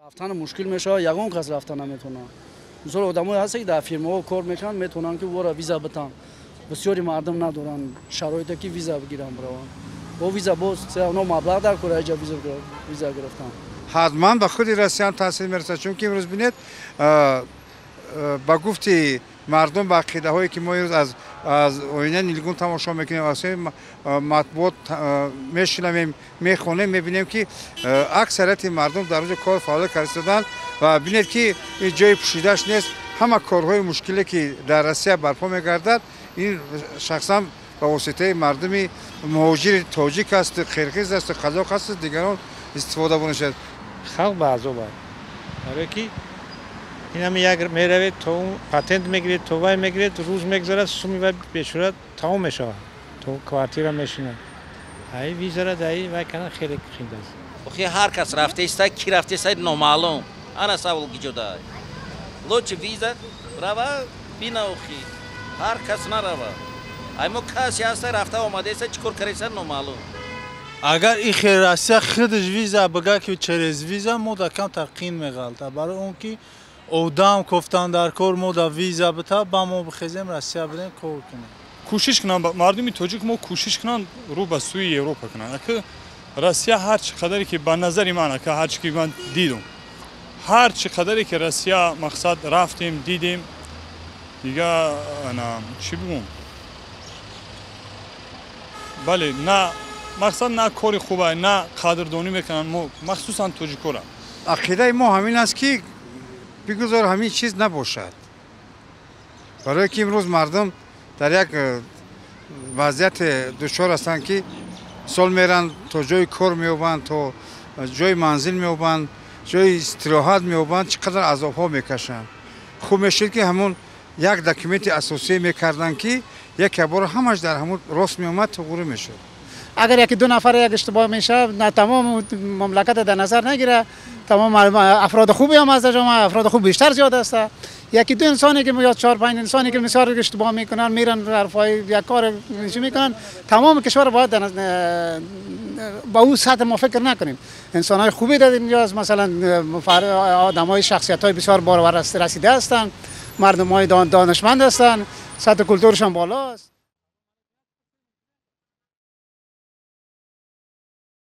Рафтан мушкил мешавад, ягон кас рафта наметавонад. Мисол, одамое ҳаста, ки дар фирмаҳо кор мекунанд, метавонанд, ки вора виза битанд. Бисёри мардум надоранд шароите, ки виза бигиранд, бираванд. Бо виза боз оно маблағ дар кор, аҷа виза гирифтан. Ҳатман ба худи Россияам таъсир мерасад, чунки имрӯз бинед, ба гуфти мардум, ба ақидаҳое, ки мо имрӯз аз оинаи нилгун тамошо мекунем, аз матбуот мешунавем, мехонем, мебинем, ки аксарияти мардум дар рӯзи кор фаъолият карда истоданд. Ва бинед, ки ин ҷои пӯшидааш нест. Ҳама корҳои мушкиле, ки дар Россия барпо мегардад, ин шахсан ба воситаи мардуми муҳоҷири тоҷик аст, қирғиз аст, қазоқ аст, дигарон истифода бурда шуд. Халқ ба азоб аст, барое ки инами як меравед, то патент мегиред, то вай мегиред, рӯз мегузарад, суми вай бешурат тамом мешавад, то квартира мешинад. Ай визара даи вай кана хеле қинд аст. Охи, ҳар кас рафтеста, ки рафтеста, номаълум. Ана савол гиҷода. Лучше виза рава бина. Охи, ҳар кас нарава. Ай мо касе ҳаста, рафта омадаеста, чӣ кор кардаеста, номаълум. Агар ихе Россия худаш виза бига, ки через виза, мо да камтар қин меғалта, барои он ки одам кофтан дар кор. Мо да виза бита, ба мо бихезем, Россия бидем, кор кунем. Кӯшиш кунанд мардуми тоҷик мо, кӯшиш кунанд, рӯ ба сӯи Европа кунанд. Ака, Россия ҳар чӣ қадаре ки, ба назари ман, ака, ҳар чӣ ки ман дидум, ҳар чӣ қадаре ки Россия, мақсад, рафтем, дидем, дига ана чӣ бигӯм, бале, на мақсад, на кори хуба, на қадрдонӣ мекунанд мо, махсусан тоҷикора. Ақидаи мо ҳамин аст, ки бигузор ҳамин чиз набошад, барое ки имрӯз мардум дар як вазъияте дучор ҳастанд, ки мисол меранд, то ҷои кор меёбанд, то ҷои манзил меёбанд, ҷои истироҳат меёбанд, чӣ қадар азобҳо мекашанд. Хуб мешуд, ки ҳамон як документи асосие мекарданд, ки яке бор ҳамаш дар ҳамон рост меомад, туғурӣ мешуд. Агар яки ду нафар як иштибоҳ мешавад, на тамом мамлакат дар назар нагира. Тамом афроди хуби ҳам аз ҷомеа, афроди хуб бештар зиёд аст. Яки ду инсоне ки ё чор панҷ инсоне ки мисол иштибоҳ мекунанд, меран, ҳарфҳои як кор чӣ мекунанд, тамом кишвар бояд ба ӯ сатҳ мо фикр накунем. Инсонهای خوبی در اینجا است. مثلا آدمای شخصیت های بسیار باور رسیده هستند، مردم های دانشمند هستند، سطح کلتورشان بالاست.